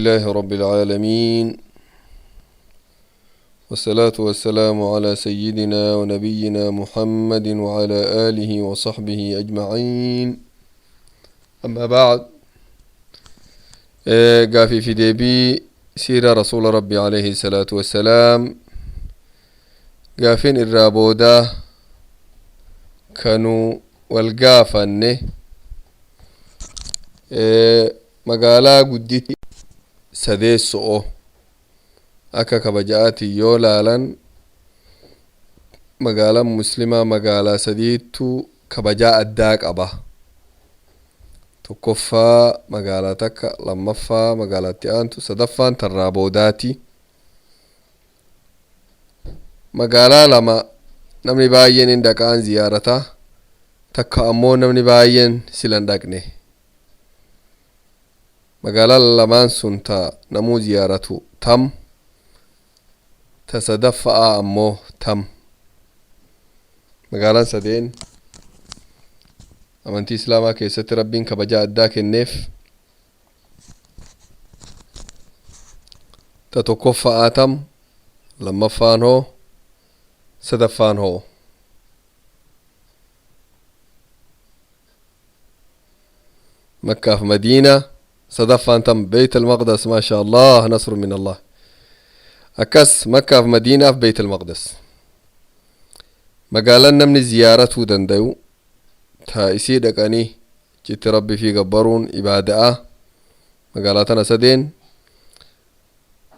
لله رب العالمين، والصلاة والسلام على سيدنا ونبينا محمد وعلى آله وصحبه أجمعين. أما بعد، قافي في ديبي سيرة رسول ربي عليه الصلاة والسلام. قافين الرابودة كانوا والقافن magaalaa gudditti sadeesso'o akka kabaja'aati yoo laalan, magaalaan muslimaa magaalaa sadiittu kabajaa addaa qaba. Tokkoffaa magaalaa takka, lammaffaa magaalaatti aantu, sadaffaan tarraa boodaati. Magaalaa lama namni baay'een hin dhaqaan ziyaarata, takka ammoo namni baay'een sila hin dhaqne. Magaalaa lamaan sun ta namuu ziyaaratu tam, ta sadaffa'a ammoo tam? Magaalaan sadeen amantii islaamaa keessatti rabbiin kabajaa addaa kenneef, ta tokkoffa'aa tam, lammaffaan hoo, sadaffaan hoo? Makkaaf Madiina, sadaffaan tam? Beyt almaqdas. Maasha Allah, nasru min Allah. Akkas Makkaaf Madiinaaf Beyt almaqdas, magaalaan namni ziyaaratuu dandayu ta isii dhaqanii achitti rabbi fi gabbaruun ibaada'a, magaalaa tana sadeen.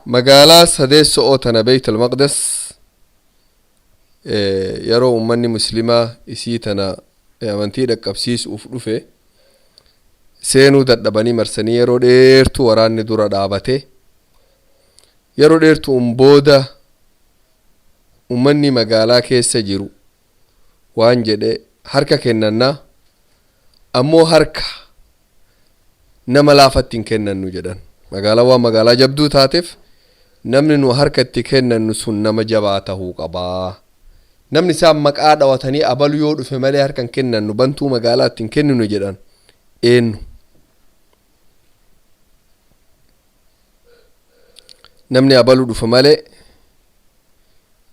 Magaalaa sadeesso'oo tana, Beyt almaqdas, yeroo ummanni muslimaa isii tana amantii dhaqqabsiisuuf dhufe seenuu dadhabanii, marsanii yeroo dheertuu waraanni dura dhaabate. Yeroo dheertuun booda ummanni magaalaa keessa jiru waan jedhe: harka kennannaa, ammoo harka nama laafatti hin kennannu jedhan. Magaalaa waan magaalaa jabduu taateef, namni nu harka itti kennannu sun nama jabaa tahuu qabaa. Namni isaan maqaa dhawatanii abalu yoo dhufe malee harka hin kennannu, bantuu magaalaa itti hin kenninu jedhan. Eenyu namni abalu dhufe malee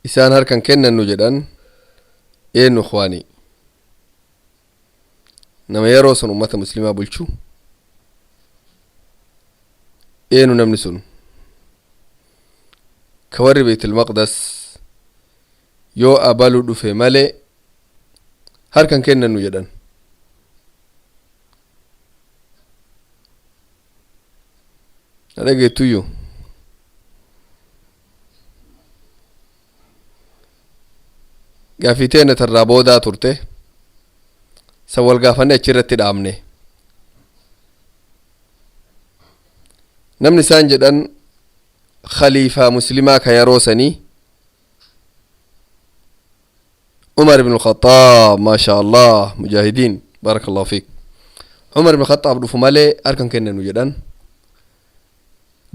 isaan harka hin kennannu jedhan? Eenyu, ikhwaanii? Nama yeroo sun ummata muslimaa bulchu eenyu namni sun ka warri Beytul Maqdas yoo abalu dhufe malee harka hin kennannu jedhan? Na dhageettuyyuu? Gaafii teenne tarraa boodaa turte san wal gaafanne achirratti dhaabne. Namni isaan jedhan khaliifaa muslimaa ka yeroo sanii Umar ibn Khattaab. Maasha Allah, mujaahidiin, barakallahu fiik. Umar ibn Khattaab dhufu malee harkan kennanu jedhan.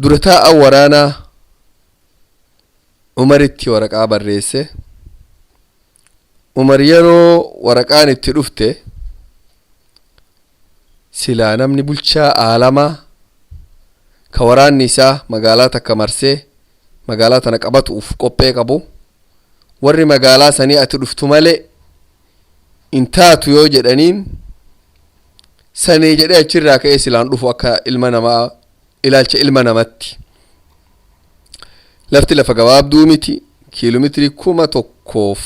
Dura taa'an waraanaa Umaritti waraqaa barreesse. Umar yeroo waraqaan itti dhufte, silaa namni bulchaa aalamaa ka waraanni isaa magaalaa takka marsee magaalaa tana qabatuuf qophee qabu, warri magaalaa sanii ati dhuftu malee in taatu yoo jedhaniin, sanii jedhee achirraa ka'ee silaan dhufu. Akka ilma namaa, ilaalcha ilma namatti, lafti lafa gabaabduu miti. Kiiloometiri 1000f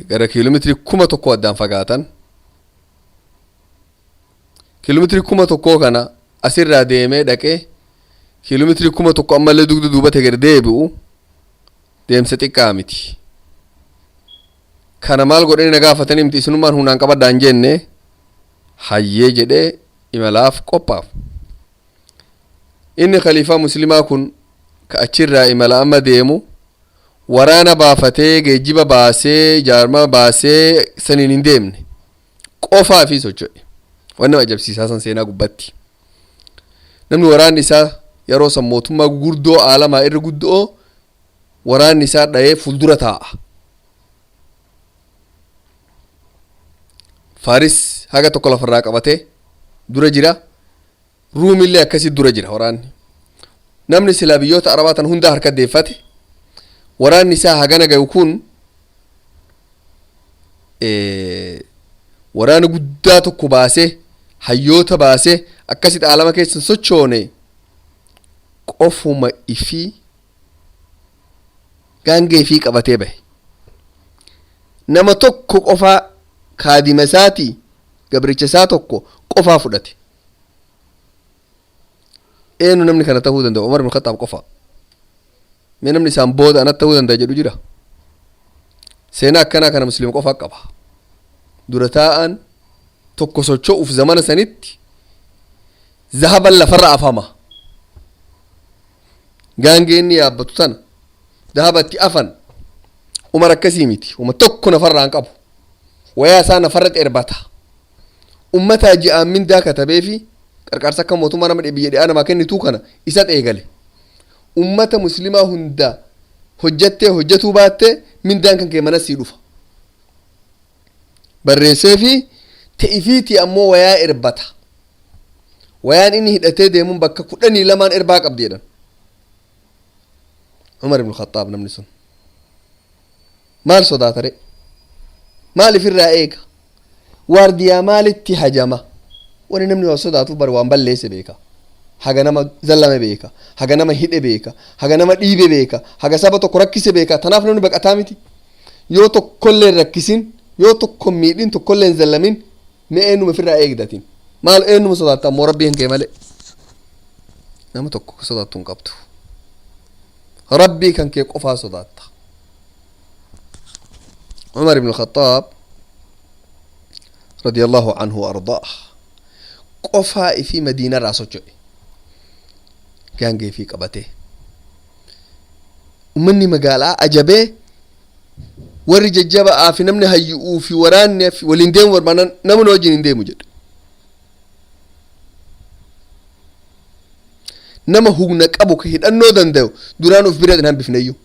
gara kiiloometiri 1000 addaan fagaatan. Kiiloometiri 1000 kana asirraa deemee dhaqee kiiloometiri 1000 ammallee dugda duubatti gad deebi'u, deemsa xiqqaa miti. Kana maal godhanii na gaafatanii miti, isinummaan humnaan qabadhaan jenne. Hayyee jedhee imalaaf qophaaf. Inni khaliifaa muslimaa kun ka achirraa imala amma deemu waraana baafatee, geejjiba baasee, jaarma baasee saniin hin deemne, qofaa fi socho'e. Waan nama ajabsiisaa san seenaa gubbatti namni waraanni isaa yeroo san mootummaa gurguddoo aalamaa irra guddoo waraanni isaa dhayee fuuldura taa'a. Faaris haga tokko lafarraa qabatee dura jira. Ruumillee akkasi dura jira waraanni. Namni silaa biyyoota Arabaa tan hunda harka deeffate, waraanni isaa hagana gayu kun waraana guddaa tokko baasee, hayyoota baasee, akkasitti alama keessa sochoone, qofuma ifii gaangee ifii qabatee bahe. Nama tokko qofaa, kaadima isaatii, gabricha isaa tokko qofaa fudhate. Eenyu namni kana ta'uu danda'u? Umar bin Khattaab qofa. Mee namni isaan booda anatti ta'uu danda'a jedhu jira? Seenaa akkanaa kana Musliima qofaa qaba. Dura taa'an tokko socho'uuf zamana sanitti zahaban lafarra afama. Gaangee inni yaabbatu tana zahabatti afan. Umar akkasii miti. Uma tokko nafarraa hin qabu. Wayaa isaa nafarra xeerbata. Ummataa ji'aan mindaa katabee fi qarqaarsa akka mootummaa nama biyya dhi'aa namaa kennituu kana isa eegale. Ummata Muslimaa hunda hojjattee hojjatuu baattee mindaan kan kee mana sii dhufa. Barreessee fi te'ifiitii ammoo wayaa erbata. Wayaan inni hidhatee deemuun bakka 12 erbaa qabdi jedhan. Umar ibn Khattaab namni sun maal sodaatare? Maal ifirraa eega? Waardiyaa maalitti hajama? Wani namni waa sodaatuuf bar waan balleesse beeka. Haga nama zallame beeka, haga nama hidhe beeka, haga nama dhiibe beeka, haga saba tokko rakkise beeka. Tanaaf namni baqataa miti. Yoo tokkollee hin rakkisin, yoo tokko miidhin, tokkollee hin zallamin, mee eenyuma ofirraa eegdatin? Maal eenyuma sodaatta ammoo? Rabbii hin kee malee nama tokko sodaattu hin qabdu. Rabbii kan kee qofaa sodaatta. Umar ibn Khattaab radiyallahu anhu wa ardaah qofaa ifii Madiina irraa socho'e, gaangee fi qabatee. Ummanni magaalaa ajabee. Warri jajjaba'aa fi namni hayyu'uu fi waraanni fi waliin deemu barbaadan namni wajjin hin deemu jedhe. Nama humna qabu ka hidhannoo danda'u duraan uf bira hin hambifneyyuu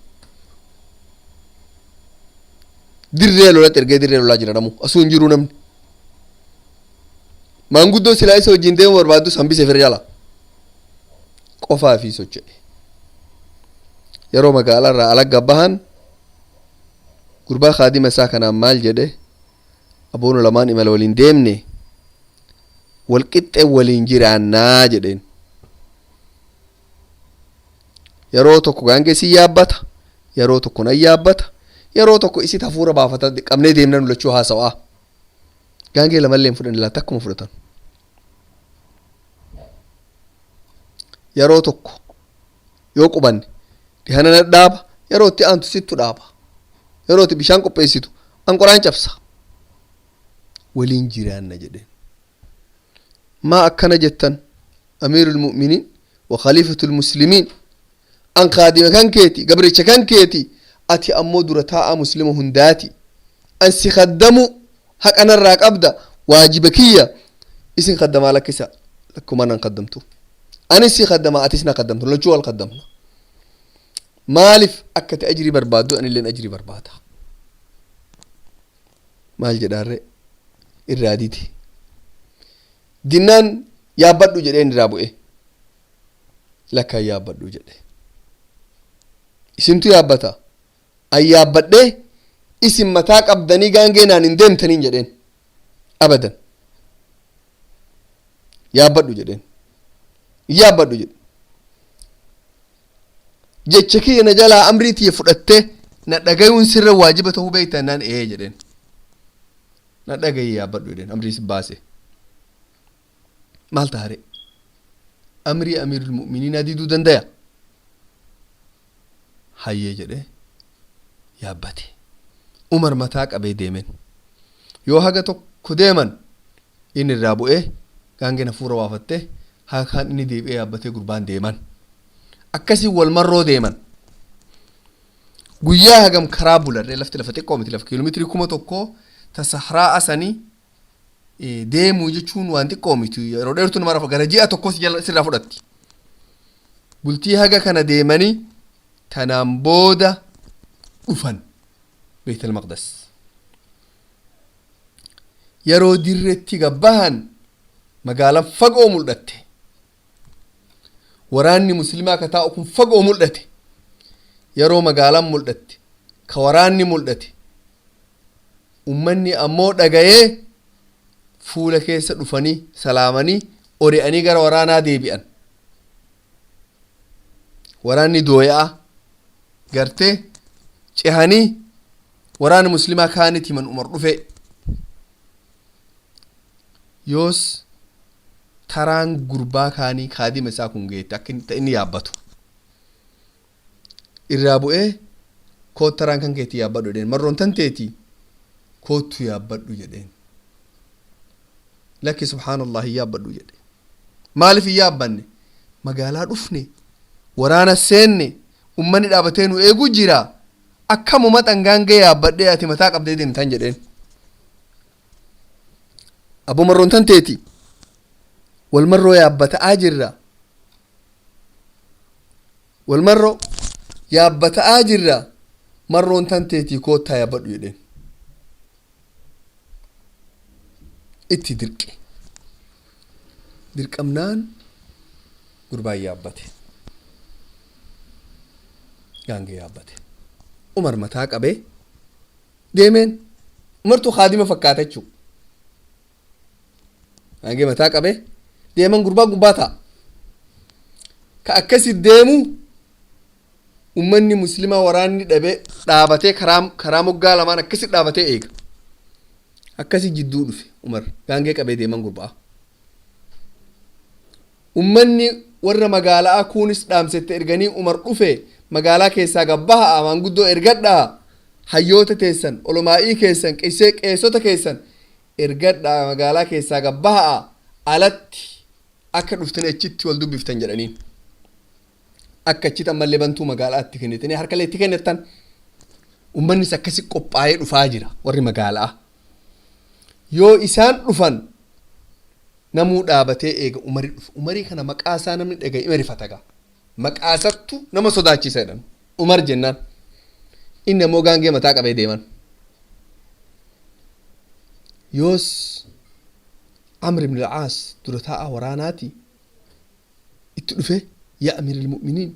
dirree lolatti ergee dirree lolaa jira. Namu asuu hin jiru. Namni maanguddoo silaa isa wajjin deemu barbaadus hambise fira jala. Qofaa fi socho'e. Yeroo magaalaa irraa ala bahan gurbaa kaadima isaa kanaan maal jedhe? Aboonu lamaan imala waliin deemne, wal qixxee waliin jiraannaa jedheen. Yeroo tokko gaangee si yaabbata, yeroo tokko nan yaabbata, yeroo tokko isit hafuura baafata, qabnee deemna nu lachuu haasawaa. Gaangee lamallee hin fudhanne laata? Akkuma fudhatan. Yeroo tokko yoo qubanne dhihana na dhaaba, yeroo itti aantu sittu dhaaba, yeroo itti bishaan qopheessitu an qoraan cabsa, waliin jiraanna jedheen. Maa akkana jettan, amiirul mu'miniin wa khaliifatul muslimiin? An kaadima kan keeti, gabricha kan keeti, ati ammoo dura taa'aa Muslima hundaati. An si kaddamu haqa narraa qabda, waajiba kiyya. Isin kaddamaa lakkisa, lakkuma nan kaddamtu. Anis si kaddamaa, atis na kaddamtu, lachuu wal kaddamna. Maaliif akka ati ajrii barbaaddu anilleen ajrii barbaada. Maal jedhaarre? Irraa dide. Dinnaan yaabbadhu jedheen irraa bu'e. Lakkaan yaabbadhu jedhe. Isintu yaabbata, an yaabbadhee isin mataa qabdanii gaangee naan hin deemtaniin jedheen. Abadan yaabbadhu jedheen. Yaabbadhu jedhe. Jecha kiyya na jalaa amrii tiyya fudhattee na dhagayuun sirra waajiba ta'uu beekta naan ee jedheen. Na dhagayi, yaabbadhu jedheen. Amrii si baase maal taare? Amrii amiirul mu'miniinaa diduu dandaya? Hayyee jedhee yaabbate. Umar mataa qabee deemeen. Yoo haga tokko deeman inni irraa bu'ee gaangeen hafuura baafattee, haga kaan inni deebi'ee yaabbatee gurbaan deeman. Akkasii wal marroo deeman. Guyyaa hagam karaa bularree? Lafti lafa xiqqoo miti. Lafa kiiloomeetirii 1000 ta sahraa sanii deemuu jechuun waan xiqqoo miti. Yeroo dheertuu nama rafa, gara ji'a tokkos sirraa fudhatti. Bultii haga kana deemanii tanaan booda dhufan Beetal Maqdas. Yeroo dirreetti gabbahan magaalaan fagoo mul'atte. Waraanni muslimaa ka taa'u kun fagoo mul'ate. Yeroo magaalaan mul'atte ka waraanni mul'ate, ummanni ammoo dhagayee fuula keessa dhufanii salaamanii ori'anii gara waraanaa deebi'an. Waraanni dooya'a gartee cehanii waraana muslimaa kaanitti himan Umar dhufe. Yoos taraan gurbaa kaanii kaadima isaa kun geette akka inni yaabbatu irraa bu'ee, "Koot, taraan kan keetii yaabbadhu," jedheen. "Marroon tan teetii, koottu yaabbadhu," jedheen. "Lakki, subhaanallah, hin yaabbadhu," jedhe. "Maaliif hin yaabbanne? Magaalaa dhufne, waraana seenne, ummanni dhaabatee nu eeguu jira. Akkamuma xangaangee yaabbadhee ati mataa qabdee deemtan?" jedheen. "Abbo, marroon tan teeti, wal marroo yaabbata'aa jirra, wal marroo yaabbata'aa jirra. Marroon tan teetii, koottaa yaabbadhu," jedheen. Itti dirqe. Dirqamnaan gurbaan yaabbate, gaangee yaabbate. Umar mataa qabee deemeen. Umartu kaadima fakkaata jechuu. Gaangee mataa qabee deeman, gurbaa gubbaa ta'a. Ka akkasi deemu ummanni muslimaa waraanni dhabe dhaabatee karaa moggaa lamaan akkasi dhaabatee eega. Akkasi jidduu dhufe Umar, gaangee qabee deeman gurbaa. Ummanni warra magaalaa kunis dhaamsette erganii, "Umar dhufe, magaalaa keessaa gabbaha, maanguddoo ergadhaa, hayyoota teessan, olomaa'ii keessan, qeessee qeessota keessan ergadhaa, magaalaa keessaa gabbaha, alatti akka dhuftanii achitti wal dubbiftan," jedhaniin. Akka achitti ammallee bantuu magaalaatti kennitanii harkallee itti kennattan. Ummannis akkasi qophaa'ee dhufaa jira. Warri magaalaa yoo isaan dhufan namuu dhaabatee eega. Umarii dhufu, Umarii kana maqaa isaa namni dhagaye ima rifatagaa. Maqaa isattu nama sodaachisa jedhan Umar jennaan. Inni ammoo gaangee mataa qabee deeman. Yoos Amr ibn al-Aas dura taa'aa waraanaati itti dhufe. "Yaa amiir al-mu'miniin,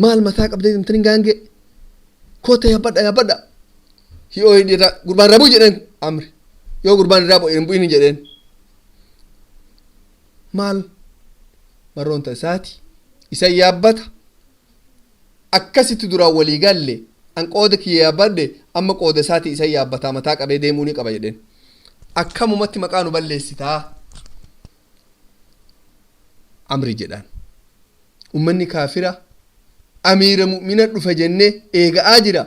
maal mataa qabdee deemtanii gaangee? Koota, yaabbadha, yaabbadha." Hi'oo hidhita gurbaan rabuu jedheen Amri. Yoo gurbaan irraa bu'e hin bu'in jedheen. Maal, marroonta isaati isa yaabbata. Akkasitti duraan walii galle, an qooda kiyya yaabbadhe, amma qooda isaati isa yaabbataa, mataa qabee deemuu ni qaba jedheen. "Akkamumatti maqaa nu balleessitaa, Amri?" jedhaan. "Ummanni kaafira amiira mu'mina dhufa jennee eega'aa jira.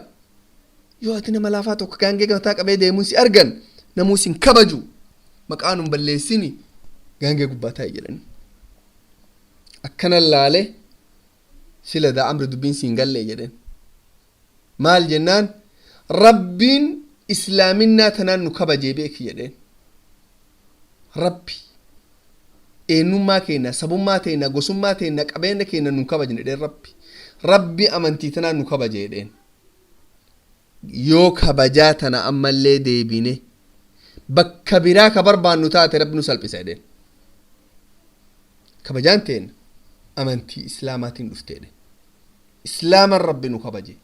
Yoo ati nama laafaa tokko gaangee mataa qabee deemuun si argan, namuu sin kabaju. Maqaa nun balleessini, gaangee gubbaa taa'e," jedhani. Akkana laale. "Sila daa Amri, dubbiin siin galle," jedheen. "Maal?" jennaan, "Rabbiin islaaminaa tanaan nu kabajee beeki," jedheen. "Rabbi eenyummaa keenya, sabummaa teenya, gosummaa teenya, qabeenya keenya nu kabajne," jedheen. Rabbi amantii tanaan nu kabaje," jedheen. "Yoo kabajaa tana ammallee deebine bakka biraa ka barbaannu taate, Rabbi nu salphisa," jedheen. "Kabajaan teenya amantii islaamaatiin dhufte," jedhe. "Islaaman Rabbi nu kabaje.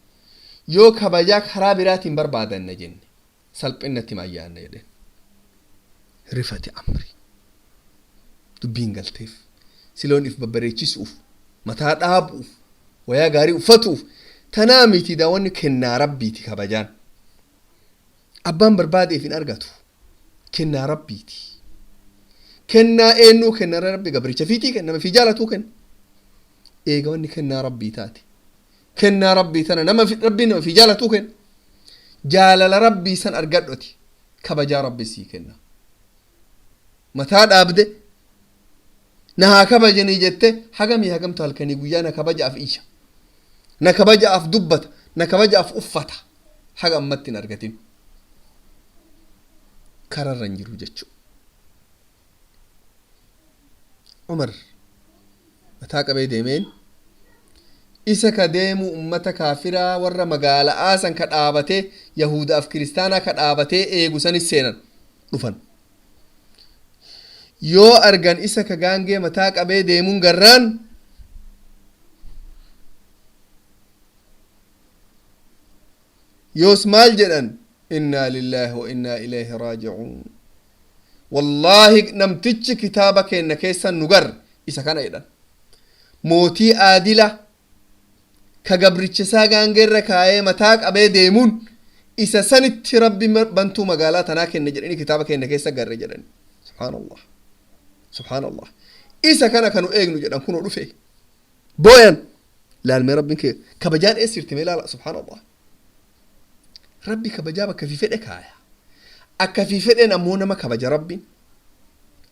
Yoo kabajaa karaa biraatiin barbaadanna jenne, salphinnatti maayyaanna," jedheen. Rifate Amri. Dubbiin galteef. Siloon if babbareechisuuf, mataa dhaabuuf, wayaa gaarii uffatuuf tanaa miti. Daawwanni kennaa Rabbiiti. Kabajaan abbaan barbaadeef hin argatu, kennaa Rabbiiti. Kennaa eenyuu? Kennaa Rabbi gabricha fiitii kenna, nama fi jaalatuu kenna. Eega wanni kennaa Rabbii taate, kennaa Rabbii tana nama Rabbiin nama fi jaalatuu kenna. Jaalala Rabbii san argadhoti, kabajaa Rabbi sii kenna. Mataa dhaabde na haa kabajanii jette, hagamii hagamtu halkanii guyyaa na kabajaaf iyya, na kabajaaf dubbata, na kabajaaf uffata, haga ammatti hin argatin, kararra hin jiru jechuu. Umar mataa qabee deemeen. Isa ka deemu ummata kaafiraa warra magaala'aa san ka dhaabatee, yahudaaf kiristaanaa ka dhaabatee eegu sanis seenan dhufan. Yoo argan isa ka gaangee mataa qabee deemuun garraan yoos maal jedhan? Innaa lillaahi wa innaa ilayhi raajicuun. Wallaahi, namtichi kitaaba keenna keessan nu garre isa kana jedhan. Mootii aadila ka gabrichisaa gaangeerra kaayee mataa qabee deemuun isa sanitti Rabbi bantuu magaalaa tanaa kenne jedhanii kitaaba keenya keessa garre jedhani. Subhaanallah, subhaanallah, isa kana kanu eegnu jedhan. Kunoo dhufe. Booyan. Laalmee, Rabbiin kee kabajaan eessirti? Mee laala. Subhaanallah, Rabbi kabajaa bakka fi fedhe kaaya, akka fi fedheen ammoo nama kabaja Rabbiin.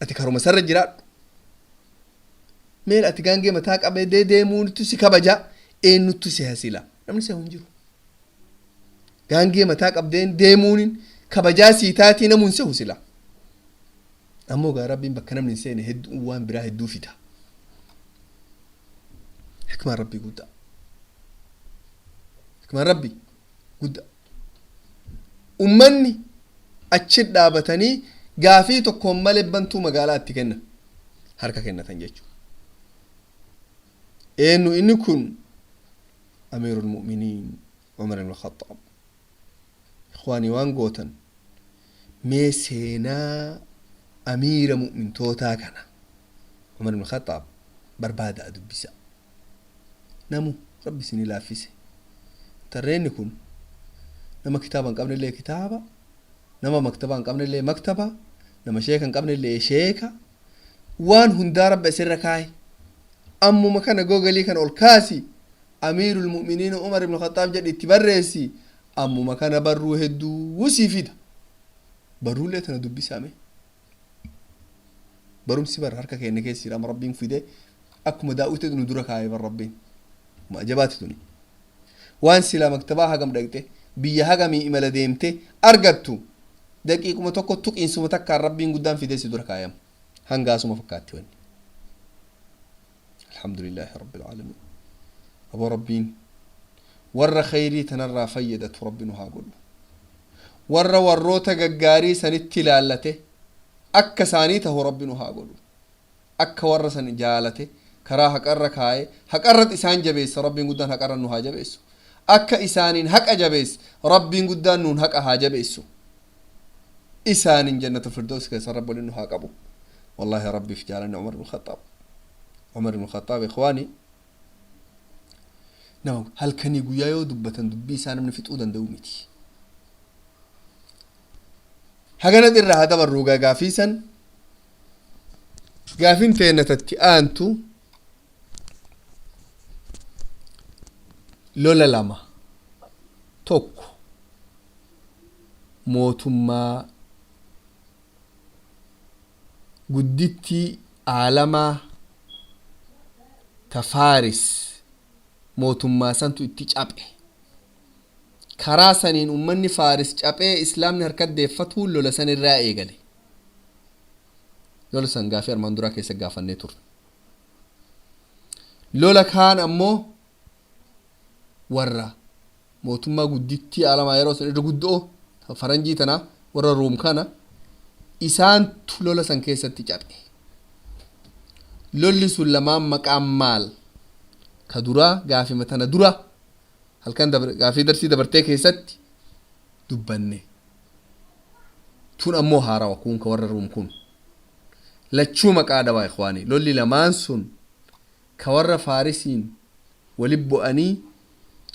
Ati karuma sarra jiraadhu. Meel ati gaangee mataa qabee deemuutu si kabaja? Eenyuttu si hasila? Namni si hin jiru. Gaangee mataa qabdeen deemuun kabajaa sii taatii? Namuun si husila. Ammoo gaa Rabbiin bakka namni hin seene hedduu waan biraa hedduu fida. Hikmaan Rabbii guddaa, hikmaan Rabbii guddaa. Ummanni achi dhaabatanii gaafii tokkoon malee bantuu magaalaa itti kennan, harka kennatan jechuudha. Eenyu inni kun? Amiirul Mu'miniin Umar ibn Khattaab. Ikhwaanii, waan gootan, mee seenaa amiira mu'mintootaa kana Umar ibn Khattaab barbaada, dubbisa. Namu Rabbi isinii laaffise. Tarreenni kun nama kitaaba hin qabnellee kitaaba, nama maktaba hin qabnellee maktaba, nama sheeka hin qabnellee sheeka, waan hundaa Rabbi asirra kaaye. Ammuma kana Google kana ol kaasi, Amiirul Mu'miniin Umar ibn Khattaab jedhi itti barreessi. Ammuma kana barruu hedduu sii fida. Barruulee tana dubbisame. Barumsi bar harka keenya keessa jira. Amma Rabbiin fide, akkuma daawwite nu dura kaayee bar Rabbiin ma ajabaati tuni. Waan silaa maktabaa hagam dhaqxe, biyya hagamii imala deemte argattu, daqiiquma tokko tuqiinsuma takkaan Rabbiin guddaan fidee si dura kaayama. Hangaasuma fakkaatti wanni. Alhamdulillaahi rabbil aalamiin. Aboo, Rabbiin warra khayrii tanarraa fayyadatu Rabbi nu haa godhu. Warra warroota gaggaarii sanitti ilaallate akka isaanii tahu Rabbi nu haa godhu. Akka warra san jaalate, karaa haqarra kaaye, haqarratti isaan jabeessa, Rabbiin guddaan haqarra nu haa jabeessu. Akka isaaniin haqa jabeesse, Rabbiin guddaan nuun haqa haa jabeessu. Isaanin Jannatu Firdaus keessa Rabbi waliin nu haa qabu. Wallahi, Rabbiif jaalanne Umar ibn Khattaab. Umar ibn Khattaab, ikhwaani, nama halkanii guyyaa yoo dubbatan dubbii isaa namni fixuu danda'u miti. Hagana irraa haa dabarruu. Gaafiisan gaafin teennatatti aantu lola lama. Tokko mootummaa guddittii aalamaa ta Faaris, mootummaa santu itti caphe. Karaa saniin ummanni Faaris caphee Islaamni harka deeffatuu lola san irraa eegale. Lola san gaafii armaan duraa keessa gaafannee turre. Lola kaan ammoo warra mootummaa guddittii aalamaa yeroo san irra guddoo faranjii tanaa, warra Ruum kana, isaantu lola san keessatti caphe. Lolli sun lamaan maqaan maal? Ka duraa gaafima tana dura halkan gaafii darsii dabartee keessatti dubbanne. Tun ammoo haarawa. Kun ka warra Ruum kun lachuu maqaa dhawaa. Ikhwaani, lolli lamaan sun ka warra Faarisiin wali bu'anii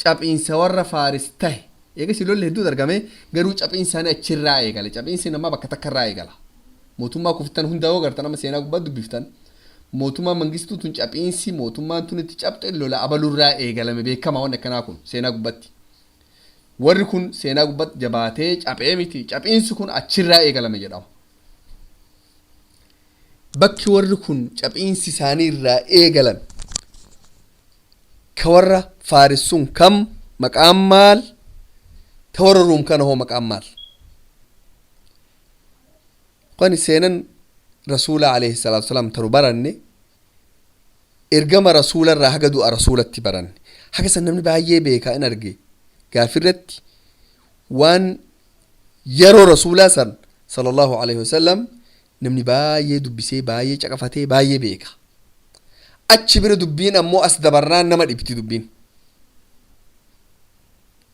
caphiinsa warra Faaris tahe. Eegasi lolli hedduutu argame, garuu caphiinsaanii achirraa eegale. Caphiinsi namaa bakka takka irraa eegala. Mootummaa kuftan hundaa yoo gartan, amma seenaa gubbaa dubbiftan, mootummaa Mangistuu tun caphiinsi mootummaan tun itti cabxe lola abalurraa eegalame. Beekama wanni akkanaa kun seenaa gubbatti. Warri kun seenaa gubbatti jabaatee caphee miti, caphiinsi kun achirraa eegalame jedhama. Bakki warri kun caphiinsi isaanii irraa eegalame ka warra Faaris sun kam? Maqaan maal? Ta warra Ruum kana hoo maqaan maal? Qani seenan Rasuula alayhi salaatu wasalaam tanu baranne, ergama Rasuula irraa haga du'a Rasuulatti baranne. Haga san namni baay'ee beekaa in arge. Gaafirratti waan yeroo Rasuulaa san sallallahu alaihi wasallam. Namni baay'ee dubbisee, baay'ee caqafatee, baay'ee beeka. Achi bira dubbiin ammoo as dabarraan nama dhibti dubbiin.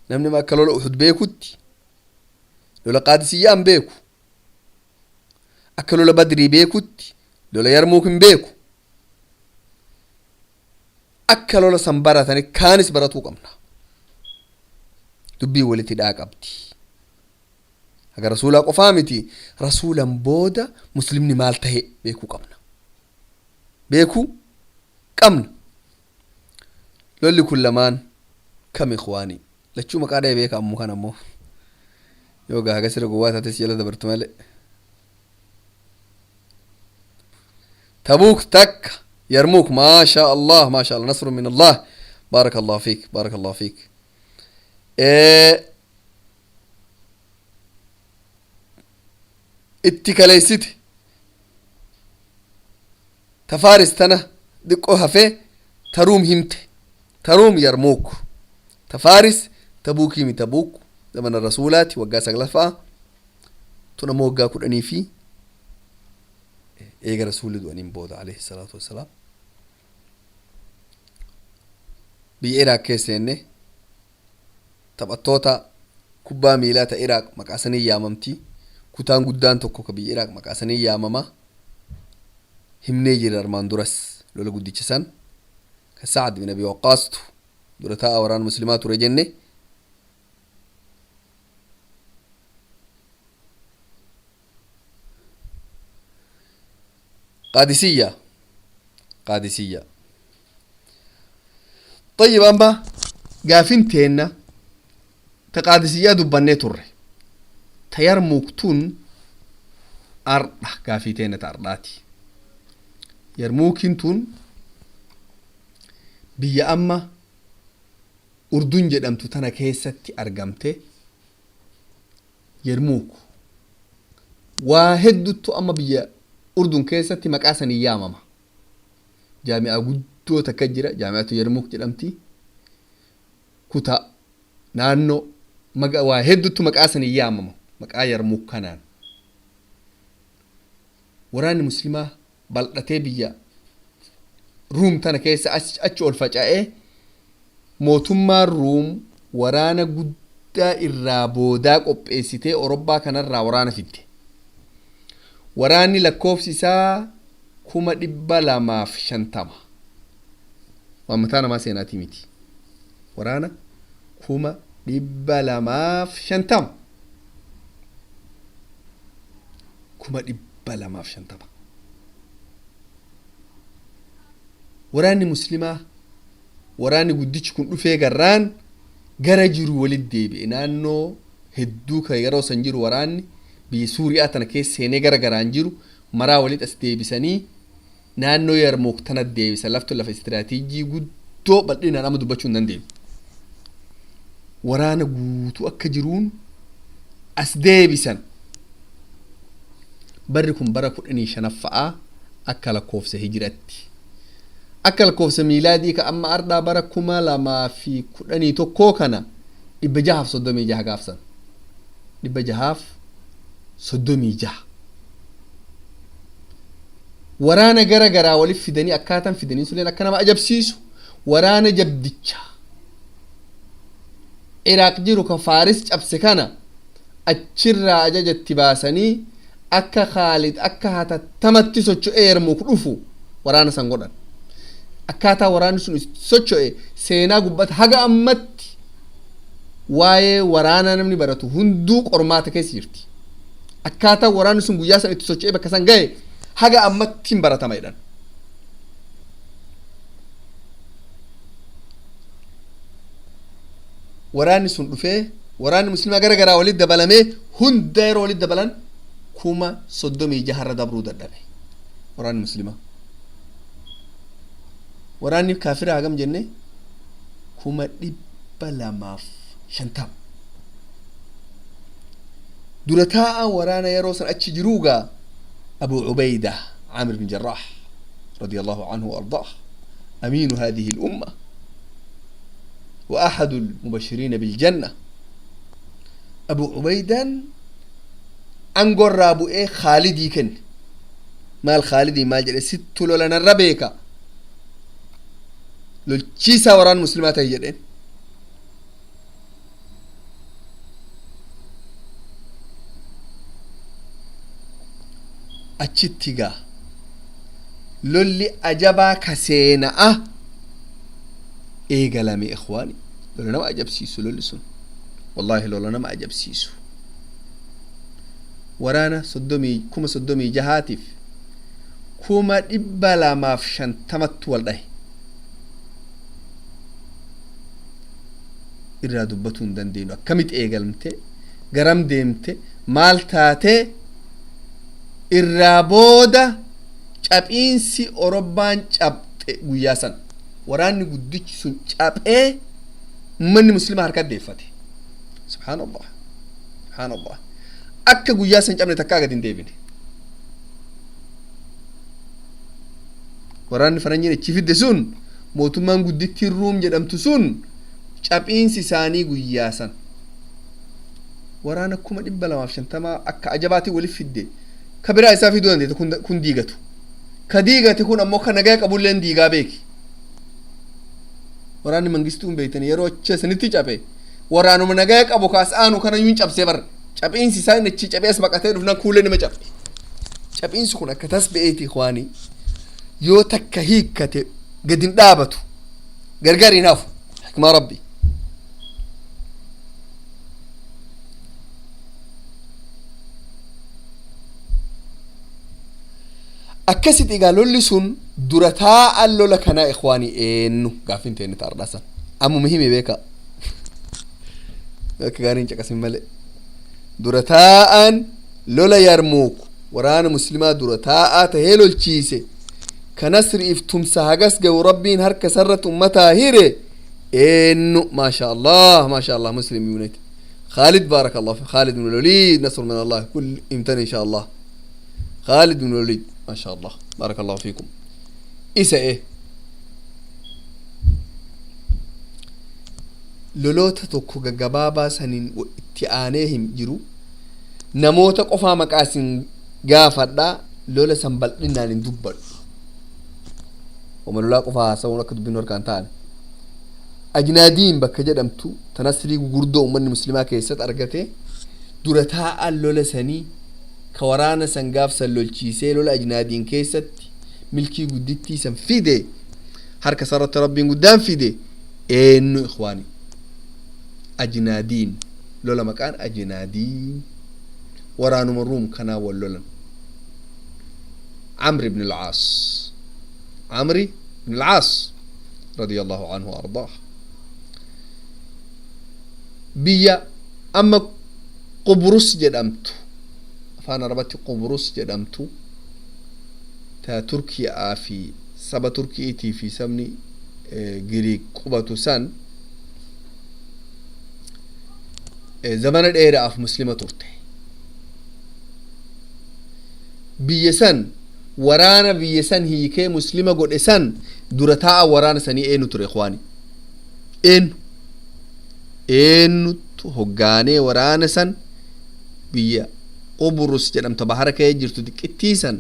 Namni akka lola Uhud beekutti lola Qaadisiyyaa hin beeku, akka lola Badrii beekutti lola Yarmuuk hin beeku. Akka lola san baratani kaanis baratuu qabna. Dubbiin walitti hidhaa qabdi. Haga rasuulaa qofaa miti, rasuulan booda muslimni maal tahe beekuu qabna, beekuu qabna. Lolli kun lamaan kam, ikhwaanii? Lachuu maqaa dha'e beeka. Ammoo kan ammoo yoo gaa haga sira gowwaa taates jala dabartu malee. Tabuuk takka, Yarmuuk. Maasha Allah, maasha Allah, nasru min Allah. بارك الله فيك، بارك الله فيك. Itti kaleessite ta Faaris tana diqqoo hafee taruum himte. Taruum Yarmuuk, ta Faaris Tabuukii. Mi Tabuuk zamana rasuulaati, waggaa saglaffaa. Tun ammoo waggaa 10 fi eega rasuulli du'aniin booda, عليه الصلاة والسلام. Biyya Iraaq keessa jenne taphattoota kubbaa miilaa ta Iraaq maqaa sanii yaamamti. Kutaan guddaan tokko ka biyya Iraaq maqaa sanii yaamama. Himnee jira armaan duras lola guddicha san ka Sacd bin Abi Waqqaastu dura taa'a waraana muslimaa ture jenne. Qaadisiyya, Qaadisiyya. طيب، amma gaafin teenna ta Qaadisiyyaa dubbannee turre, ta Yarmuuk tun ardha. Gaafii teenna ta ardhaati. Yarmuukiin tun biyya amma Urdun jedhamtu tana keessatti argamte. Yarmuuk waa hedduttu amma biyya Urdun keessatti maqaa sanii yaamama. Jaami'aa guddoo takka jira, Jaami'atu Yarmuuk jedhamti. Kutaa naannoo waa hedduttu maqaa sanii yaamama, maqaa Yarmuuk kanaan. Waraanni muslimaa bal'atee biyya Ruum tana keessa achi ol faca'ee, mootummaan Ruum waraana guddaa irraa boodaa qopheessitee Orobbaa kanarraa waraana fidde. Waraanni lakkoofsi isaa 250,000. Waan mataa namaa seenaatii miti. Waraana 250,000, 250,000. Waraanni muslimaa, waraanni guddichi kun dhufee garraan gara jiru walit deebi'e. Naannoo hedduu kan yeroo san jiru, waraanni biyya Suuriyaa tana keessa seenee gara garaan jiru maraa walit as deebisanii naannoo Yarmuuk tana deebisan. Laftu lafa istiraatiijii guddoo bal'inaan amma dubbachuu hin dandeenyu. Waraana guutuu akka jiruun as deebisan. Barri kun bara 15ffa'aa akka lakkoofsa hijiratti. Akka lakkoofsa miilaadii ka amma ardhaa bara 2011 kana 636 gaafsan, 636. Waraana gara garaa walif fidanii, akkaataan fidanii suleen akka nama ajabsiisu. Waraana jabdicha Iraaq jiru ka Faaris cabse kana achirraa ajajatti baasanii akka Khaalid akka hatattamatti socho'ee Yarmuuk dhufu waraana san godhan. Akkaataa waraanni sun socho'e seenaa gubbata haga ammatti waa'ee waraanaa namni baratu hunduu qormaata keessa jirti. Akkaataa waraanni sun guyyaa san itti socho'ee bakka san gahe haga ammatti hin baratama jedhan. Waraanni sun dhufee, waraanni muslimaa gara garaa walitti dabalamee, hunda yeroo walitti dabalan 36,000rra dabruu dadhabe waraanni muslimaa. Waraanni kaafira hagam jenne? 250,000. Dura taa'an waraana yeroo san achi jiruugaa Abu Ubayda Caamir bin Jarraax رضي الله عنه وأرضاه، أمين هذه الأمة وأحد المبشرين بالجنة. أبو عبيدا أنقر bu'ee Khaalidii kenne. Maal Khaalidii maal jedhe? Sittu lola narra beeka, lolchiisaa waraan muslimaa ta'e jedheen. Achitti gaa lolli ajabaa ka seena'a eegalame. Ikhwaani, lola nama ajabsiisu lolli sun, wallaahi lola nama ajabsiisu. Waraana soddomii 36,000tiif 250,000ttu wal dhahe. Irraa dubbatuu hin dandeenyu. Akkamit eegalmte, garam deemte, maal taatee irraa booda caphiinsi Orobbaan cabxe guyyaa san waraanni guddichi sun caphee ummanni muslimaa harka deeffate. Subhaan Allah, subhaan Allah! Akka guyyaa san cabne takkaa gad hin deebine. Waraanni faranjiin achi fidde sun, mootummaan guddittiin Ruum jedhamtu sun, caphiinsi isaanii guyyaa san waraana 250,000 akka ajabaatiin walif fidde. Ka biraa isaa fiduu dandeete. Kun diigatu ka diigate, kun ammoo ka nagaa qabulleen diigaa beeki. Waraanni mangistuun beeytan yeroo achi sanitti caphe waraanuma nagaa qabu kaas aanu kana yuun cabsee bar. Caphiinsi isaa inni achi caphee as baqatee dhufnaan kuulee nama caphe. Caphiinsi kun akka tas be'eeti. Ikhwaanii, yoo takka hiikkate gad hin dhaabatu, gargar hin hafu. Hikmaa Rabbi. Akkasitti egaa lolli sun dura taa'an lola kanaa, ikhwaanii, eenyu? Gaafin ta'e taardhasan ammuma hime beeka, akka gaarii hin caqasin malee. Dura taa'an lola Yarmuuk, waraana muslimaa dura taa'aa tahee lolchiise, ka nasriif tumsa hagas gahu Rabbiin harka isarratti ummataa hire eenyu? Maasha Allah, maasha Allah! Muslim unit Khalid, بارك الله في خالد بن الوليد. نصر من الله كل امتن ان شاء الله. خالد بن الوليد، ما شاء الله، بارك الله فيكم. Isa eh loloota tokko gaggabaabaa saniin itti aanee hin jiru. Namoota qofaa maqaa isin gaafadha, lola san bal'inaan hin dubbadhu. Oma lolaa qofaa haasa'uun akka dubbinu harkaan ta'an. Ajnaadiin bakka jedhamtu tanasrii gugurdoo ummanni muslimaa keessatti argate, dura taa'an lola sanii, ka waraana san gaaf san lolchiisee lola Ajnaadiin keessatti milkii guddittii san fide, harka sarratti Rabbiin guddaan fide, eenyu, ikhwaani? Ajnaadiin, lola maqaan Ajnaadiin, waraanuma Ruum kanaa wal lolan. عمرو بن العاص، عمرو بن العاص رضي الله عنه وأرضاه. Biyya amma Qubrus jedhamtu, afaan Arabatti Qubrus jedhamtu, ta Turkiyaa fi saba Turkiitii fi sabni Giriik qubatu san, zamana dheeraaf muslima turte. Biyya san waraana biyya san hiikee muslima godhe san dura taa'a waraana sanii eenyu ture, ikhwaani? Eenyu, eenyutu hoggaanee waraana san biyya Qubrus jedhamta bahara kee jirtu xiqqittii san?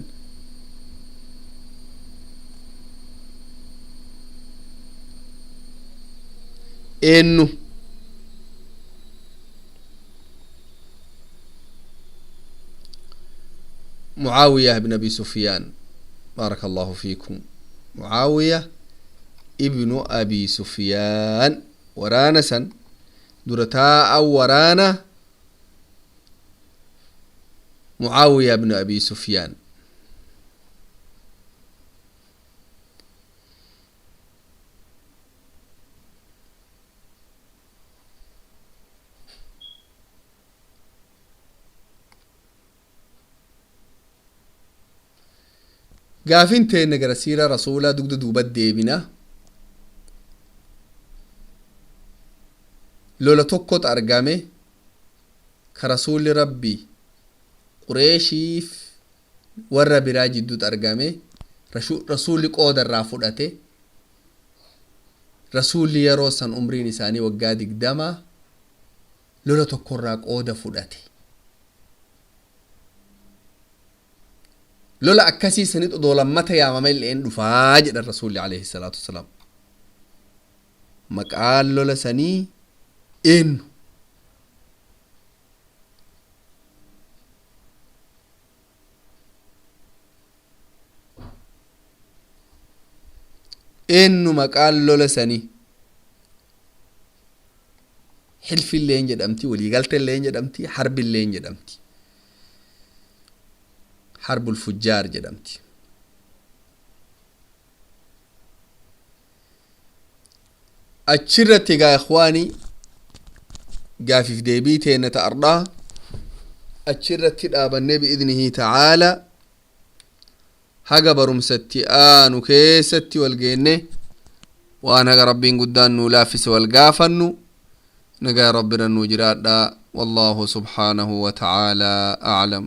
Eenyu? معاوية بن أبي سفيان، بارك الله فيكم. معاوية ابن أبي سفيان waraana san dura taa'a waraana معاوية بن أبي سفيان. Gaafin teenne gara siiraa rasuulaa dugda duubat deebina. Lola tokkotu argame ka rasuulli Rabbii Qureeshiif warra biraa jidduutti argame, rasuulli qooda irraa fudhate. Rasuulli yeroo san umriin isaanii waggaa 20, lola tokkorraa qooda fudhate. Lola akkasii sanit odoo lammata yaamame illeen dhufaa jedhan Rasuulli alayhi salaatu wasalaam. Maqaan lola sanii eenyu? Eenyu maqaan lola sanii? Xilfilleen jedhamti, waliigalteilleen jedhamti, harbilleen jedhamti, harbul fujjaar jedhamti. Achirratti egaa ikhwaani, gaafiif deebii teenna ta ardhaa achirratti dhaabannee, bi'idnihi ta'aalaa haga barumsatti aanu keessatti wal geenne, waan haga Rabbiin guddaan nuu laaffise wal gaafannu. Nagaa Rabbira nuu jiraadha. Wallaahu subhaanahu wa ta'aalaa aclam.